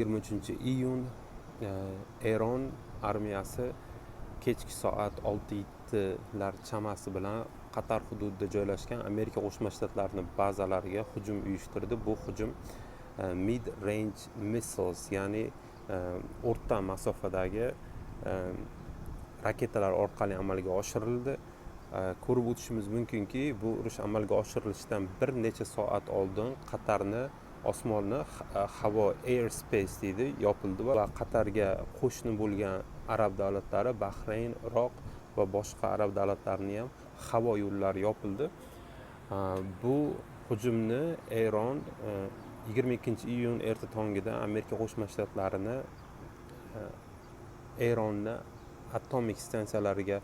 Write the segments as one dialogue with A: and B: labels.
A: 23-iyun Eron armiyasi kechki soat 6-7lar chamasi bilan Qatar hududida joylashgan Amerika Qo'shma Shtatlarining bazalariga hujum uyushtirdi. Bu hujum mid range missiles, ya'ni o'rta masofadagi raketalar orqali amalga oshirildi. Ko'rib o'tishimiz mumkinki, bu urush amalga oshirilishidan bir necha soat oldin Qatarni osmoni, havo, air space deydi, yopildi va Qatarga qo'shni bo'lgan arab davlatlari, Bahrayn, Iroq va boshqa arab davlatlarini ham havo yo'llari yopildi. Bu hujumni Eron 22-iyun erta tongida Amerika Qo'shma Shtatlarini Eronni atomik stansiyalariga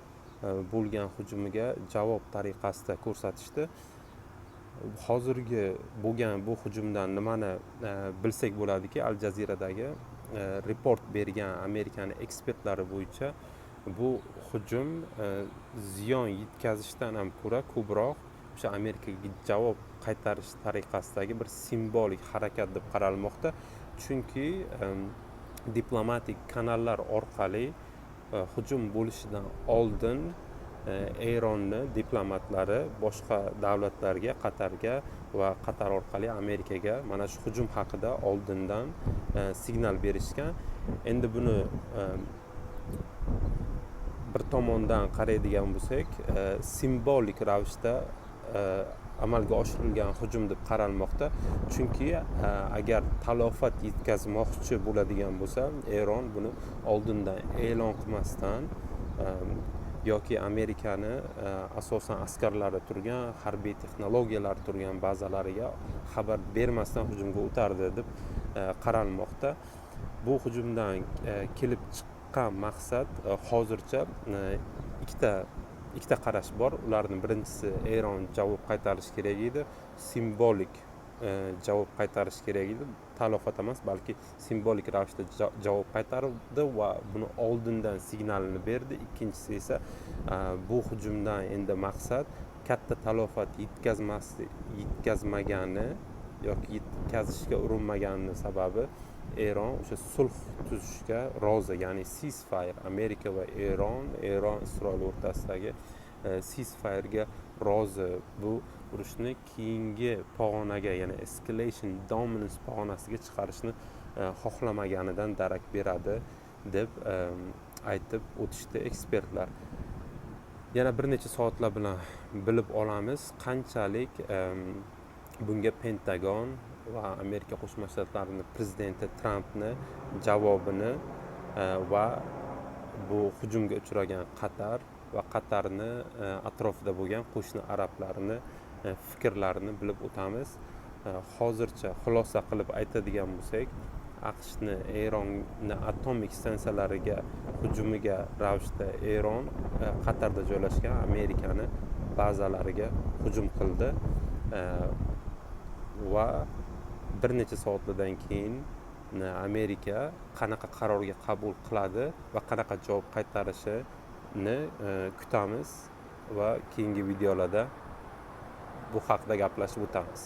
A: bo'lgan hujumiga javob tariqasida ko'rsatishdi. Hozirgi bo'lgan bu hujumdan nimani bilsak bo'ladiki, Al Jaziradagi report bergan Amerikani ekspertlari bo'yicha, bu hujum ziyon yetkazishdan ham ko'ra ko'proq o'sha Amerikaga javob qaytarish tariqasidagi bir simvolik harakat deb qaralmoqda, chunki diplomatik kanallar orqali hujum bo'lishidan oldin Eronni diplomatlari boshqa davlatlarga, Qatarga va Qatar orqali Amerikaga mana shu hujum haqida oldindan signal berishgan. Endi buni bir tomondan qaraydigan bo'lsak, simvolik ravishda amalga oshirilgan hujum deb qaralmoqda, chunki agar talofat yetkazmoqchi bo'ladigan bo'lsa, Eron buni oldindan e'lon qilmasdan yoki Amerikani asosan askarlari turgan, harbiy texnologiyalar turgan bazalariga xabar bermasdan hujumga o'tardi deb qaralmoqda. Bu hujumdan kelib chiqqan maqsad, hozircha ikkita qarash bor. Ularni birinchisi, Eron javob qaytarishi kerak edi, simvolik javob qaytarish kerak edi, talofat emas, balki simvolik ravishda javob qaytardi va buni oldindan signalini berdi. Ikkinchisi esa, bu hujumdan endi maqsad katta talofat yetkazmagani yoki yetkazishga urinmaganini sababi, Eron o'sha sulh tuzishga rozi, ya'ni ceasefire, Amerika va Eron, Isroil o'rtasidagi ceasefirega rozi, bu urushni keyingi pog'onaga, ya'ni escalation dominance pog'onasiga chiqarishni xohlamaganidan darak beradi deb aytib o'tishdi ekspertlar. Yana bir necha soatlar bilan bilib olamiz, qanchalik bunga Pentagon va Amerika Qo'shma Shtatlarini prezidenti Trampni javobini va bu hujumga uchragan Qatar va Qatarni atrofida bo'lgan qo'shni arablarni fikrlarini bilib o'tamiz. Hozircha xulosa qilib aytadigan bo'lsak, AQShni Eronni atomik stansiyalariga hujumiga ravishda Eron Qatarda joylashgan Amerikani bazalariga hujum qildi va bir necha soatlardan keyin Amerika qanaqa qarorga qabul qiladi va qanaqa javob qaytarishini kutamiz va keyingi videolarda bu haqida gaplashib o'tamiz.